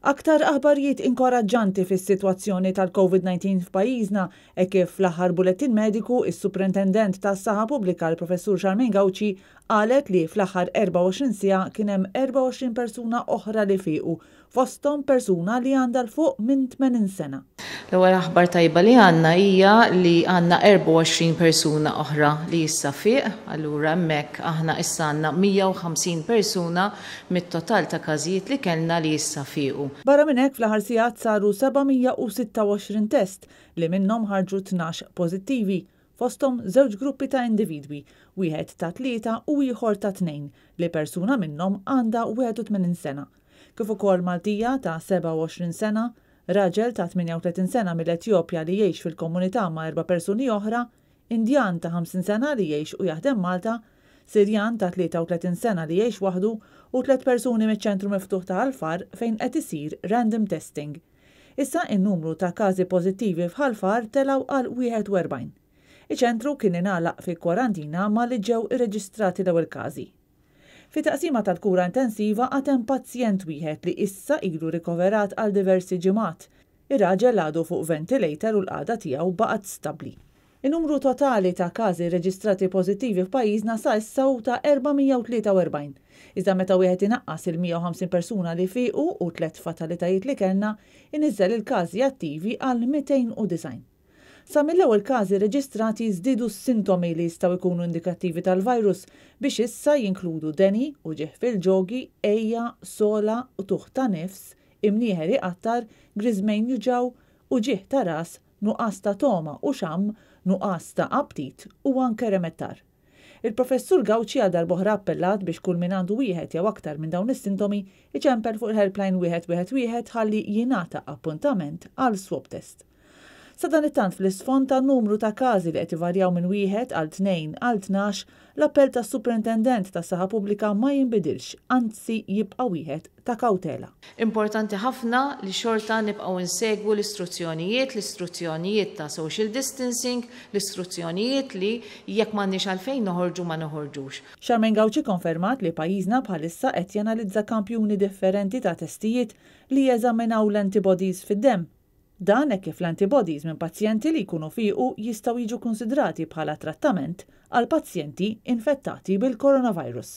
Aktar aħbarijiet inkoraġġanti fis-sitwazzjoni tal-Covid-19 f'pajjiżna hekk kif fl-aħħar bulettin mediku is-Suprintendent tas-Saħħa Pubblika l-Professur Charmaine Gauci qalet li fl-aħħar 24 siegħa kien hemm 24 persuna oħra li fiequ, fosthom persuna li għandha 'l fuq minn 80 sena. L-ewwel aħbar tajba li għandna hija li għandna 24 persuna oħra li issa fieq, allura hemmhekk aħna issa għandna 150 persuna mit-total ta' każijiet li kellna li issa fiequ. Barra minn hekk fl-aħħar sigħat saru 726 test li minnhom ħarġu 12 pożittivi, fosthom żewġ gruppi ta' individwi, wieħed ta' tlieta u ieħor ta' tnejn li persuna minnhom għandha 81 sena. Kif ukoll Maltija ta' 27 sena, raġel ta' 38 sena mill-Etjopja li jgħix fil-komunità ma' erba' persuni oħra, Indjan ta' 50 sena li jgħix u jaħdem Malta, Sirjan ta' 33 sena li jgħix waħdu u tliet persuni miċ-ċentru miftuħ ta' Ħal Far fejn qed isir random testing. Issa in-numru ta' każi pożittivi f'Ħal Far telgħu għal 41. Iċ-ċentru kien ingħalaq fi kwarantina malli ġew irreġistrati l-ewwel każi. Fit-taqsima tal-kura intensiva għad hemm pazjent wieħed li issa ilu rikoverat għal diversi ġimgħat. Ir-raġel għadu fuq ventilator u l-qagħda tiegħu baqgħet stabbli. In-numru totali ta' każi rreġistrati pożittivi f'pajjiżna sa issa hu ta' 443. Iżda meta wieħed inaqqas il-150 persuna li fiequ u tliet fatalitajiet li kellna, iniżżel il-każi attivi għal 290. Sa mill-ewwel każi rreġistrati żdiedu s-sintomi li jistgħu jkunu indikattivi tal-virus biex issa jinkludu deni, uġigħ fil-ġogi, għeja, sogħla, qtugħ ta' nifs, imnieħer iqattar, griżmejn juġgħu, uġigħ ta' ras, nuqqas ta' togħma u xamm, nuqqas ta' aptit u anke remettar. Il-Professur Gauci għal darb'oħra appellat biex kull min għandu wieħed jew aktar minn dawn is-sintomi jċempel fuq il-helpline 111 ħalli jingħata appuntament għal swab test. Sadanittant fl-isfond ta' numru ta' każi li qed ivarjaw minn wieħed għal tnejn għal 12, l-appell tas-Suprintendent tas-Saħħa Pubblika ma jinbidilx, anzi jibqa' wieħed ta' kawtela. Importanti ħafna li xorta nibqgħu nsegwu l-istruzzjonijiet, l-istruzzjonijiet ta' social distancing, l-istruzzjonijiet li jekk m'għandniex għalfejn noħorġu ma noħorġux. Charmaine Gauci kkonfermat li pajjiżna bħalissa qed janalizza kampjuni differenti ta' testijiet li jeżaminaw l-antibodies fid-demm. Dan hekk kif l-antibodies minn pazjenti li jkunu fiequ jistgħu jiġu kunsidrati bħala trattament għal pazjenti infettati bil-coronavirus.